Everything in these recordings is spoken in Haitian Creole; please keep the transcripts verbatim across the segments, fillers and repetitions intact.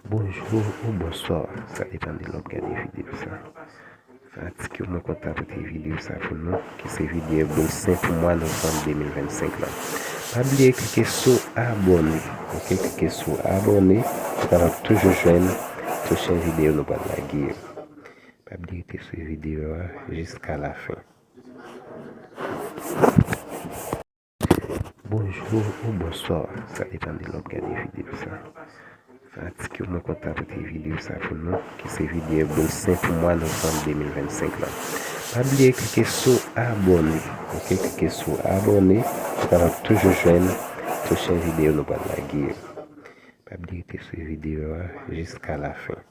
Bonjou ou bonswa, sa depann de lè w ap gade videyo sa. Fanatik yo, mwen kontan pote videyo sa pou nou, ki se videyo boul senk mwa novanm de mil vennsenk la. Pa bliye klike sou abòne, oke? Klike sou abòne, pou w kapab toujou jwenn pwochen videyo nou pral lage yo. Pa bliye klike sou videyo a jiska lafen. Bonjou ou bonswa, sa depann de lè w ap gade videyo sa. Fanatik yo, mwen kontan pote videyo sa pou nou, ki se videyo boul senk mwa novanm de mil vennsenk la. Pa bliye klike sou abòne, oke? Klike sou abòne, pou w kapab toujou jwenn pwochen videyo nou pral lage yo. Pa bliye klike sou videyo a jiska lafen.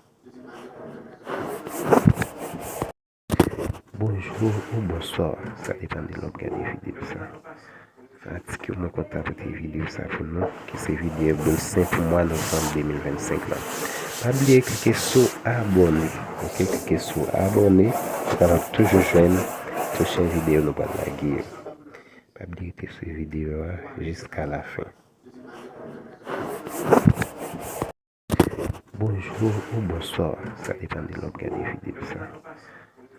Bonjou ou bonswa, sa depann de lè w ap gade videyo sa. Fanatik yo, mwen kontan pote videyo sa pou nou, ki se videyo boul senk mwa novanm de mil vennsenk la. Pa bliye klike sou abòne, oke? Klike sou abòne, pou w kapab toujou jwenn pwochen videyo nou pral lage yo. Pa bliye klike sou videyo a jiska lafen. Bonjou ou bonswa, sa depann de lè w ap gade videyo sa.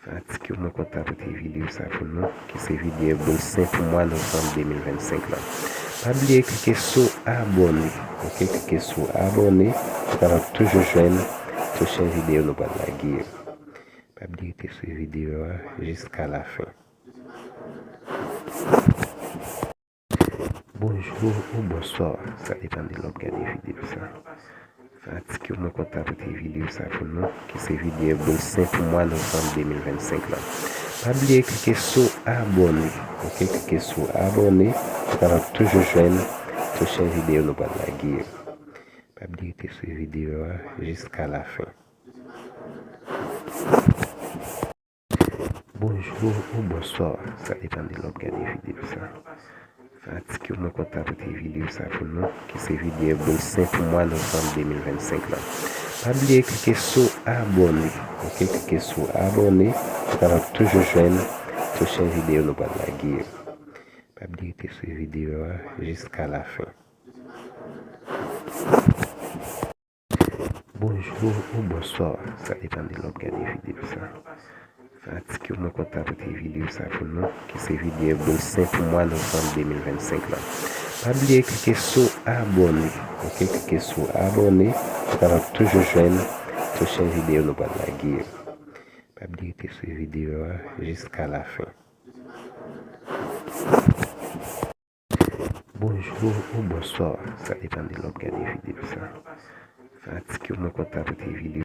Fanatik yo, mwen kontan pote videyo sa pou nou, ki se videyo boul senk mwa novanm de mil vennsenk la. Pa bliye klike sou abòne, oke? Klike sou abòne, pou w kapab toujou jwenn pwochen videyo nou pral lage yo. Pa bliye klike sou videyo a jiska lafen. Bonjou ou bonswa, sa depann de lè w ap gade videyo sa. Fanatik yo, mwen kontan pote videyo sa pou nou, ki se videyo boul senk mwa novanm de mil vennsenk la. Pa bliye klike sou abòne, oke? Klike sou abòne, pou w kapab toujou jwenn pwochen videyo nou pral lage yo. Pa bliye klike sou videyo a jiska lafen. Bonjou ou bonswa, sa depann de lè w ap gade videyo sa. Fanatik yo, mwen kontan pote videyo sa pou nou, ki se videyo boul senk mwa novanm de mil vennsenk la. Pa bliye klike sou abòne, oke? Klike sou abòne, pou w kapab toujou jwenn pwochen videyo nou pral lage yo. Pa bliye klike sou videyo a jiska lafen. Bonjou ou bonswa, sa depann de lè w ap gade videyo sa. Fanatik yo, mwen kontan pote videyo sa pou nou, ki se videyo boul senk mwa novanm de mil vennsenk la. Pa bliye klike sou abòne, oke? Klike sou abòne, pou w kapab toujou jwenn pwochen videyo nou pral lage yo. Pa bliye klike sou videyo a jiska lafen. Bonjou ou bonswa, sa depann de lè w ap gade videyo sa. Fanatik yo, mwen kontan pote videyo